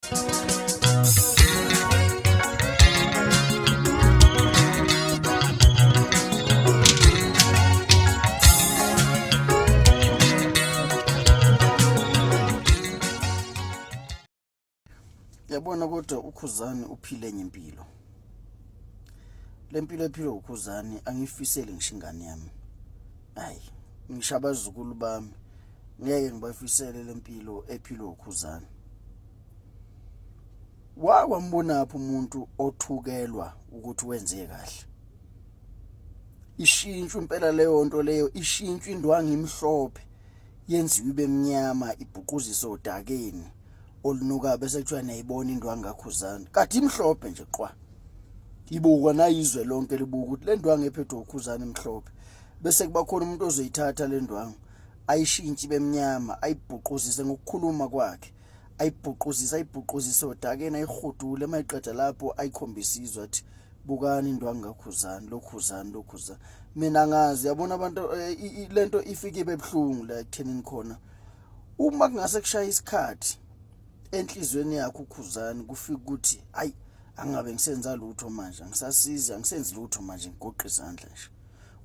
Yabona kodwa uKhuzani uphile enye impilo. Le mpilo ephilwa uKhuzani angiyifiseli ngisho ingane yami. Hayi, ngisho abazukulu bami ngeke ngibafisele le mpilo ephilwa uKhuzani. Wakwambonaphi umuntu othukelwa ukuthi wenze kahle? Ishintshwe impela leyo nto leyo, ishintshwe indwangu imhlophe yenziwe ibe mnyama ibhuquzise odakeni olunuka bese kuthiwa niyayibona indwangu kaKhuzani kade imhlophe nje qwa ibukwa nayizwe lonke libuka ukuthi le ndwangu ephethwe uKhuzani imhlophe bese kuba khona umuntu ozoyithatha le ndwangu ayishintshi bemnyama ayibhuquzise ngokukhuluma kwakhe ayibhuquzise ayibhuquzise odakeni ayihudule uma eqeda lapho ayikhombise izwe athi bukani indwangu kaKhuzani lokhuzani lokhuzani mina ngazi yabona abantu eh, lento ifike ibe buhlungu la ekuthenini khona uma kungase kushaya isikhathi enhlizweni yakho ukhuzani kufika ukuthi hayi angabe ngisenza lutho manje angisasizi angisenzi lutho manje ngigoqa izandla nje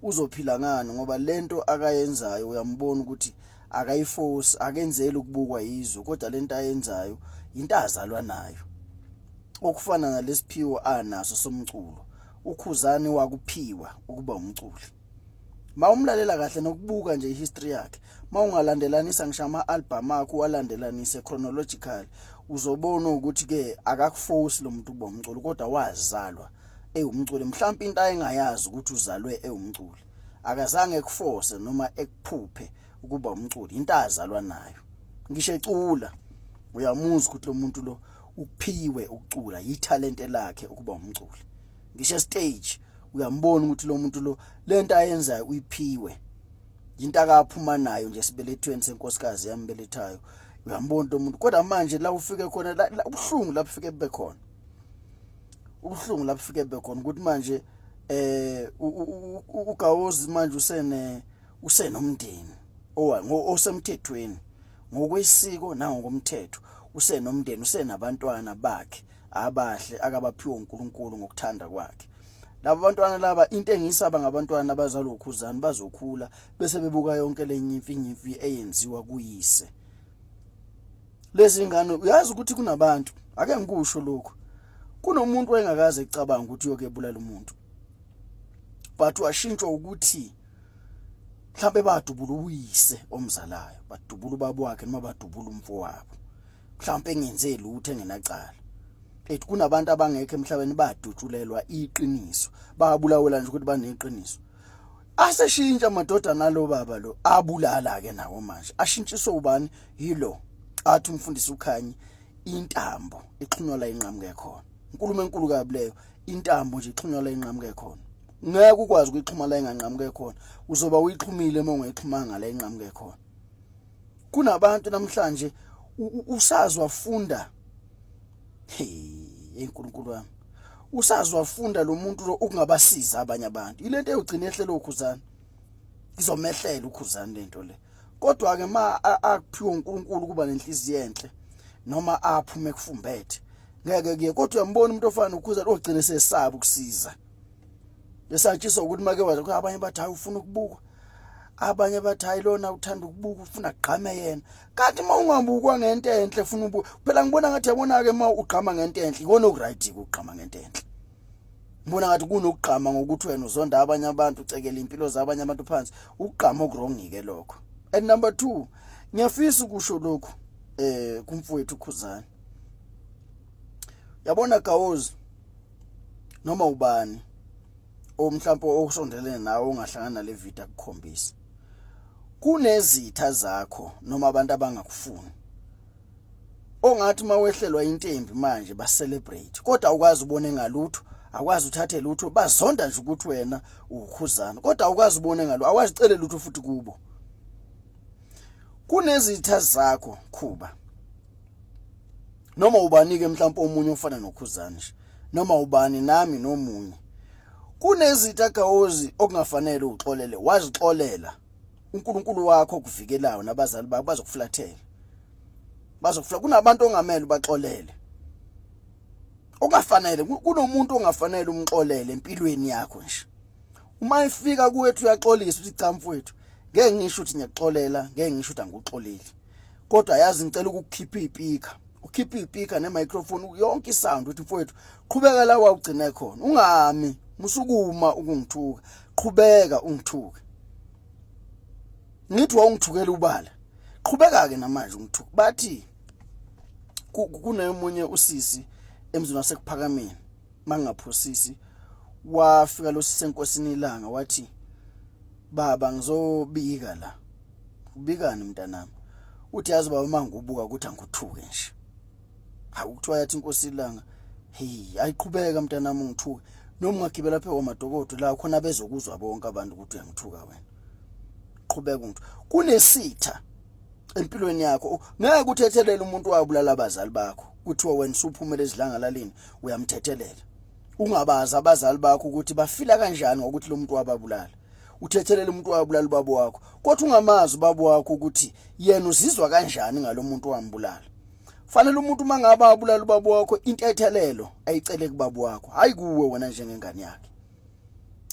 uzophila ngani ngoba lento akayenzayo uyambona ukuthi akayiforce akenzeli ukubukwa yizwe kodwa lento ayenzayo into azalwa nayo okufana nalesiphiwo anaso somculo uKhuzani wakuphiwa ukuba umculi mawumlalela kahle nokubuka nje ihistory yakhe mawungalandelanisa ngisho ama-album akhe uwalandelanise chronologically uzobona ukuthi ke akakuforce lo muntu ukuba umculi kodwa wazalwa ewumculi mhlawumbe into ayengayazi ukuthi uzalwe ewumculi akazange ekuforce noma ekuphuphe ukuba umculi into azalwa nayo ngisho ecula uyamuzwa ukuthi lo muntu lo uphiwe ukucula yithalente lakhe ukuba umculi ngisho stage uyambona ukuthi lo muntu lo lento ayenzayo uyiphiwe into akaphuma nayo nje esibelethweni senkosikazi yambelethayo uyambona lo muntu kodwa manje la ufike khona ubuhlungu lapho ufike bube khona ubuhlungu lapho ufike bube khona ukuthi manje eh uGawozi manje usene usenomndeni osemthethweni ngokwesiko nangokomthetho usenomndeni usenabantwana bakhe abahle akabaphiwe uNkulunkulu ngokuthanda kwakhe laba bantwana laba into engisaba ngabantwana abazalwa ukhuzani bazokhula bese bebuka yonke le nyimfi nyimfi eyenziwa kuyise lezi ngane uyazi ukuthi kunabantu ake ngikusho lokhu kunomuntu wayengakaze ecabanga ukuthi uyoke ebulala umuntu but washintshwa ukuthi mhlambe badubula uyise omzalayo badubula ubaba wakhe noma badubula umfowabo mhlawumbe engenze lutho engenacala ethi kunabantu abangekho emhlabeni badutshulelwa iqiniso babulawela nje ukuthi baneqiniso aseshintsha amadodana alo baba lo abulala ke nawo manje ashintshiswe ubani yilo athi umfundisi ukhanyi intambo ixhunywa la inqamuke khona inkulumo enkulu kabi leyo intambo nje ixhunywa la inqamuke khona ngeke ukwazi ukuyixhuma la inganqamuke khona uzoba uyixhumile uma ungayixhumanga la inqamuke khona kunabantu namhlanje usazwa funda hey enkulunkulu wami usazwa funda lo muntu lo ukungabasiza abanye abantu ilento eyogcina ehlelo ukhuzana izomehlela ukhuzana lento le kodwa ke ma akuphiwa uNkulunkulu kuba nenhliziyo enhle noma aphume kufumbethe ngeke kuye kodwa uyambona umuntu ofana nokhuzana ogcine sesaba ukusiza esatshiswa ukuthi make waza abanye bathi hayi ufuna ukubukwa abanye bathi hayi lona uthanda ukubuka ufuna kugqame yena kanti uma ungabukwa ngento enhle ufuna ubu phela ngibona ngathi yabona ke uma ugqama ngento enhle ikona okuright ukugqama ngento enhle ngibona ngathi kunokugqama ngokuthi wena uzonda abanye abantu ucekela impilo zabanye abantu phansi ukugqama okuwrong ke lokho and number 2 ngiyafisa ukusho lokhu eh kumfowethu Khuzani yabona Gawozi noma ubani omhlawumbe okusondelene nawe ongahlangana nale video akukhombisa kunezitha zakho noma abantu abangakufuni ongathi uma wehlelwa intembi manje ba celebrate kodwa awukwazi ubone ngalutho akwazi uthathe lutho bazonda nje ukuthi wena ukhuzana kodwa awukwazi ubone ngalo awazi cele lutho futhi kubo kunezitha zakho khuba noma ubani ke mhlawumbe omunye ofana nokhuzani nje noma ubani nami nomunye kunezitha gawozi okungafanele uxolele wazixolela uNkulunkulu wakho okuvikelayo nabazali bakho bazokuflathela bazokufla kunabantu ongamele ubaxolele Okungafanele, kunomuntu ongafanele umxolele empilweni yakho nje. Uma efika kuwethu uyaxolisa, uthi cha mfowethu, ngeke ngisho ukuthi ngiyakuxolela, ngeke ngisho ukuthi angikuxoleli, kodwa yazi ngicela ukukukhipha ipika, ukhipha ipika nemicrophone, yonke isound, uthi mfowethu qhubeka la wawugcine khona, ungami, musukuma ukungithuka, qhubeka ungithuke. Ngithi wawungithukela ubala, qhubeka ke namanje ungithuka. Bathi kunemunye usisi emzini waseKuphakameni, mangaphosisi, wafika lo sisi enkosini ilanga, wathi baba ngizobika la. Ubikani mntanami? Uthi yazi baba, mangubuka ukuthi angikuthuke nje. Hawu, kuthiwa yathi inkosi ilanga, hey, ayiqhubeka mntanami ungithuke, noma ungagibela phe kwamadokodo la khona bezokuzwa bonke abantu ukuthi uyangithuka wena, qhubeka ungithuka. Kunesitha empilweni yakho, ngeke uthethelele umuntu wabulala abazali bakho, kuthiwa wena usuphumele ezidlangalaleni uyamthethelela, ungabazi abazali bakho ukuthi bafila kanjani ngokuthi lo muntu wababulala. Uthethelele umuntu wabulala ubaba wakho, kodwa ungamazi ubaba wakho ukuthi yena uzizwa kanjani ngalomuntu wambulala. Fanele umuntu uma ngabe abulala ubaba wakho, intethelelo ayicele kubaba wakho, hayi kuwe wena njengengane yakhe.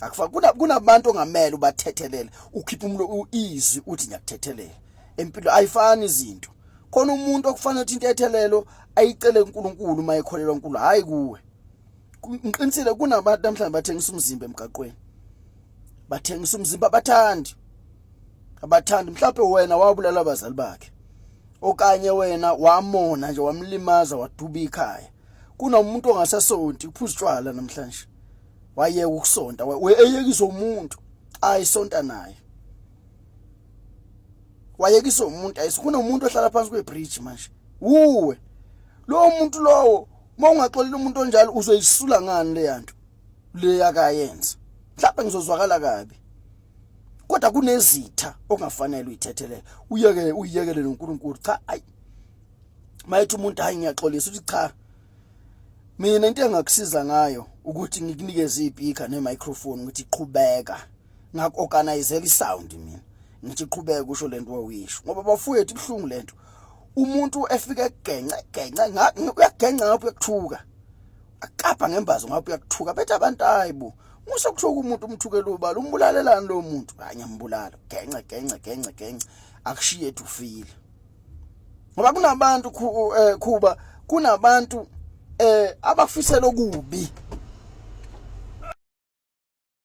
Akufa kunabantu ongamele ubathethelele, ukhipha umlo izwi uthi ngiyakuthethelela. Empilo ayifani izinto. Khona umuntu okufanele ukuthi intethelelo ayicele kuNkulunkulu uma ekholelwa uNkulunkulu, hayi kuwe. Ngiqinisile, kunabantu namhlanje bathengisa umzimba emgaqweni, bathengisa umzimba, abathandi, abathandi. Mhlawumbe wena wabulala abazali bakhe, okanye wena wamona nje, wamlimaza, waduba ikhaya. Kunomuntu ongasasonti, uphuza utshwala namhlanje, wayeka ukusonta, eyekiswa umuntu ayisonta naye, wayekiswa umuntu ayisi. Kunomuntu ohlala phansi kwebridge manje, uwe lowo muntu lowo. Uma ungaxolela umuntu onjalo, uzoyisula ngani le yanto le yakayenza? Mhlawumbe ngizozwakala kabi, kodwa kunezitha ongafanele uyithethelele, uyeke, uyiyekele noNkulunkulu. Cha, ayi, mayethi umuntu hayi ngiyaxolisa, uthi cha, mina into engakusiza ngayo ukuthi ngikunikeze ipika nemicrophone, ngithi qhubeka, ngaku-organizela isound mina, ngithi qhubeka usho lento wawuyisho. Ngoba bafowethu, ibuhlungu lento, umuntu efika egence gence, uyagenca ngapho, uyakuthuka, akapha ngembazo ngapho, uyakuthuka, bethe abantu hayibo, musa kuthuka umuntu, umthukela ubala, umbulalelani lo muntu? Hayi, ngiyambulala. Gence gence gence gence, akushiye ethi ufile. Ngoba kunabantu, khuba, kunabantu abakufisela okubi.